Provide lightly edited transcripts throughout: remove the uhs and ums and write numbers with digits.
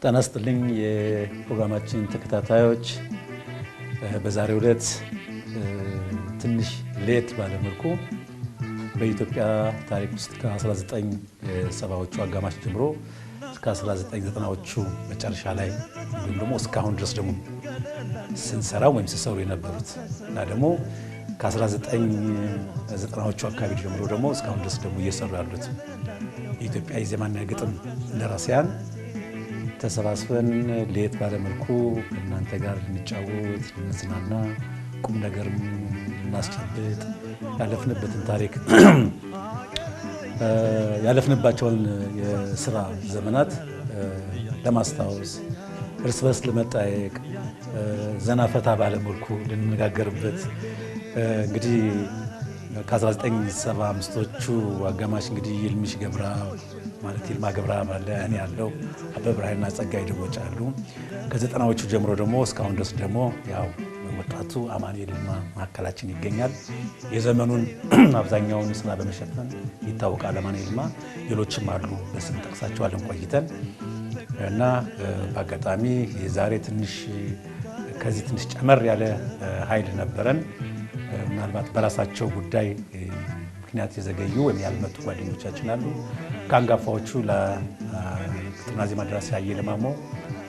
ጤና ይስጥልኝ የፕሮግራማችን ተከታታዮች፣ በዛሬው ዕለት ትንሽ ለየት ባለ መልኩ በኢትዮጵያ ታሪክ ውስጥ ከ1970ዎቹ አጋማሽ ጀምሮ እስከ 1990ዎቹ መጨረሻ ላይ እንዲሁም ደግሞ እስካሁን ድረስ ደግሞ ስንሰራ ወይም ሲሰሩ የነበሩት እና ደግሞ ከ1990ዎቹ አካባቢ ጀምሮ ደግሞ እስካሁን ድረስ ደግሞ እየሰሩ ያሉት የኢትዮጵያ የዜማና የግጥም ደራሲያን ተሰባስበን ለየት ባለ መልኩ ከእናንተ ጋር ልንጫወት፣ ልንዝናና፣ ቁም ነገርም ልናስጨብጥ፣ ያለፍንበትን ታሪክ፣ ያለፍንባቸውን የስራ ዘመናት ለማስታወስ፣ እርስ በርስ ለመጠያየቅ፣ ዘና ፈታ ባለ መልኩ ልንነጋገርበት። እንግዲህ ከ1975ቶቹ አጋማሽ እንግዲህ ይልምሽ ገብረአብ ማለት ይልማ ገብረአብ አለ፣ እኔ ያለው አበበ ብርሃንና ጸጋዬ ደቦጭ አሉ። ከዘጠናዎቹ ጀምሮ ደግሞ እስካሁን ድረስ ደግሞ ያው ወጣቱ አማኑኤል ይልማ መካከላችን ይገኛል። የዘመኑን አብዛኛውን ስራ በመሸፈን ይታወቃል አማኑኤል ይልማ። ሌሎችም አሉ፣ በስም ጠቅሳቸዋለን ቆይተን። እና በአጋጣሚ የዛሬ ትንሽ ከዚህ ትንሽ ጨመር ያለ ኃይል ነበረን። ምናልባት በራሳቸው ጉዳይ ምክንያት የዘገዩ ወይም ያልመጡ ጓደኞቻችን አሉ። ከአንጋፋዎቹ ለግጥምና ዜማ ደራሲ አየለ ማሞ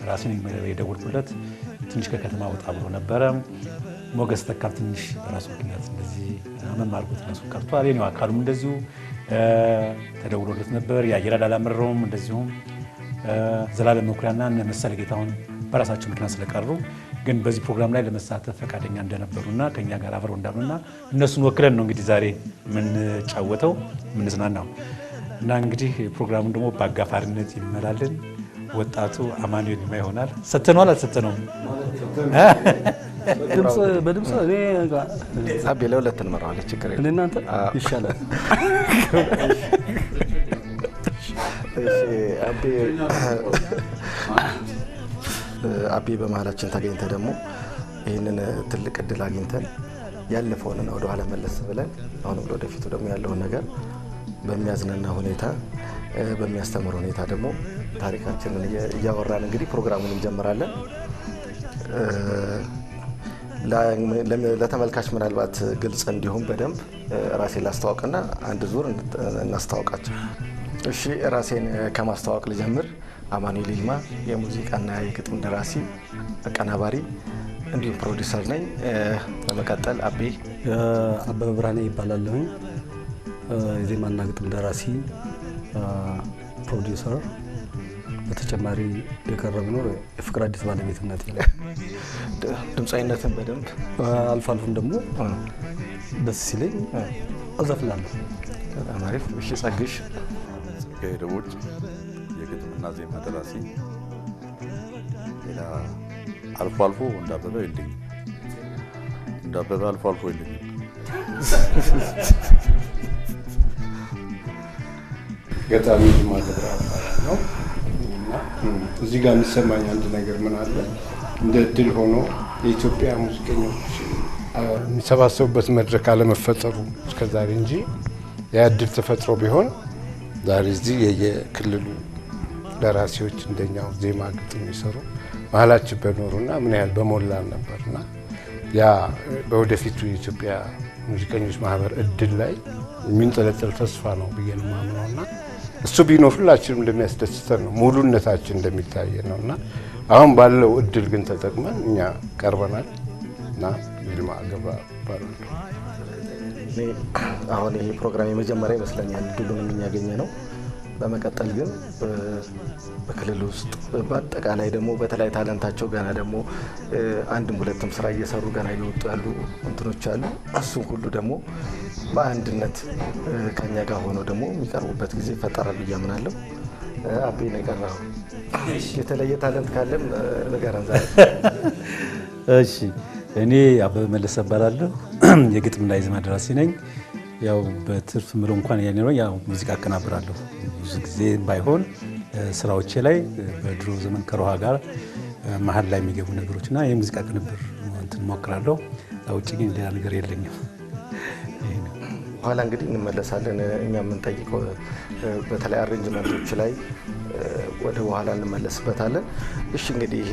ራሴን የደወልኩለት ትንሽ ከከተማ ወጣ ብሎ ነበረ። ሞገስ ተካም ትንሽ በራሱ ምክንያት እንደዚህ አመም አድርጎት ራሱ ቀርቷል። የኔው አካሉም እንደዚሁ ተደውሎለት ነበር። የአየር አላምረውም እንደዚሁም ዘላለም መኩሪያና እነ መሰለ ጌታሁን በራሳቸው ምክንያት ስለቀሩ ግን በዚህ ፕሮግራም ላይ ለመሳተፍ ፈቃደኛ እንደነበሩና ከኛ ጋር አብረው እንዳሉና እነሱን ወክለን ነው እንግዲህ ዛሬ የምንጫወተው፣ የምንዝናናው። እና እንግዲህ ፕሮግራሙን ደግሞ በአጋፋሪነት ይመራልን ወጣቱ አማኑኤል ይልማ ይሆናል። ሰተነዋል አልሰተነውም? በድምፅ እኔ አቤ ለሁለት እንመራዋለን፣ ችግር የለም። እኔ እናንተ ይሻላል። እሺ አቤ፣ አቤ በመሀላችን ተገኝተ ደግሞ ይህንን ትልቅ እድል አግኝተን ያለፈውንና ወደኋላ መለስ ብለን አሁንም ለወደፊቱ ደግሞ ያለውን ነገር በሚያዝናና ሁኔታ፣ በሚያስተምር ሁኔታ ደግሞ ታሪካችንን እያወራን እንግዲህ ፕሮግራሙን እንጀምራለን። ለተመልካች ምናልባት ግልጽ እንዲሁም በደንብ ራሴን ላስተዋውቅና አንድ ዙር እናስተዋውቃቸው። እሺ ራሴን ከማስተዋወቅ ልጀምር። አማኑኤል ይልማ የሙዚቃና የግጥም ደራሲ፣ አቀናባሪ እንዲሁም ፕሮዲውሰር ነኝ። በመቀጠል አቤ። አበበ ብርሃኔ ይባላለሁኝ። የዜማና ግጥም ደራሲ፣ ፕሮዲውሰር፣ በተጨማሪ የቀረ ቢኖር የፍቅር አዲስ ባለቤትነት። ድምፃዊነትን በደንብ አልፎ አልፎም ደግሞ ደስ ሲለኝ እዘፍናለሁ። በጣም አሪፍ። እሺ ጸግሽ። ጸጋዬ ደቦጭ የግጥምና ዜማ ደራሲ። ሌላ አልፎ አልፎ እንዳበበ የለኝም። እንዳበበ አልፎ አልፎ የለኝም። ገጣሚ ይልማ ገብረአብ እባላለሁ። እና እዚህ ጋር የሚሰማኝ አንድ ነገር ምን አለ፣ እንደ እድል ሆኖ የኢትዮጵያ ሙዚቀኞች የሚሰባሰቡበት መድረክ አለመፈጠሩ እስከዛሬ እንጂ ያ እድል ተፈጥሮ ቢሆን ዛሬ እዚህ የየክልሉ ደራሲዎች እንደኛው ዜማ ግጥም የሚሰሩ መሀላችን በኖሩና ምን ያህል በሞላን ነበርና ያ በወደፊቱ የኢትዮጵያ ሙዚቀኞች ማህበር እድል ላይ የሚንጠለጠል ተስፋ ነው ብዬ ነው የማምነው። እና እሱ ቢኖር ሁላችንም እንደሚያስደስተን ነው፣ ሙሉነታችን እንደሚታየ ነው። እና አሁን ባለው እድል ግን ተጠቅመን እኛ ቀርበናል። እና ይልማ ገብረአብ እባላለሁ። እኔ አሁን ይሄ ፕሮግራም የመጀመሪያ ይመስለኛል እድሉን የሚያገኘ ነው። በመቀጠል ግን በክልል ውስጥ በአጠቃላይ ደግሞ በተለይ ታለንታቸው ገና ደግሞ አንድም ሁለትም ስራ እየሰሩ ገና እየወጡ ያሉ እንትኖች አሉ። እሱን ሁሉ ደግሞ በአንድነት ከኛ ጋር ሆነው ደግሞ የሚቀርቡበት ጊዜ ይፈጠራል ብዬ አምናለሁ። አቤ ነው የቀረኸው። የተለየ ታለንት ካለም ንገረን ዛሬ። እሺ እኔ አበበ መለሰ እባላለሁ። የግጥምና የዜማ ደራሲ ነኝ። ያው በትርፍ ምለው እንኳን ያኔ ነው ያው ሙዚቃ አቀናብራለሁ። ብዙ ጊዜ ባይሆን ስራዎቼ ላይ በድሮ ዘመን ከሮሃ ጋር መሀል ላይ የሚገቡ ነገሮችና የሙዚቃ ቅንብር እንትን እሞክራለሁ። ውጭ ግን ሌላ ነገር የለኝም። ይሄ ነው። በኋላ እንግዲህ እንመለሳለን። እኛ የምንጠይቀው በተለይ አሬንጅመንቶች ላይ ወደ በኋላ እንመለስበታለን። እሺ እንግዲህ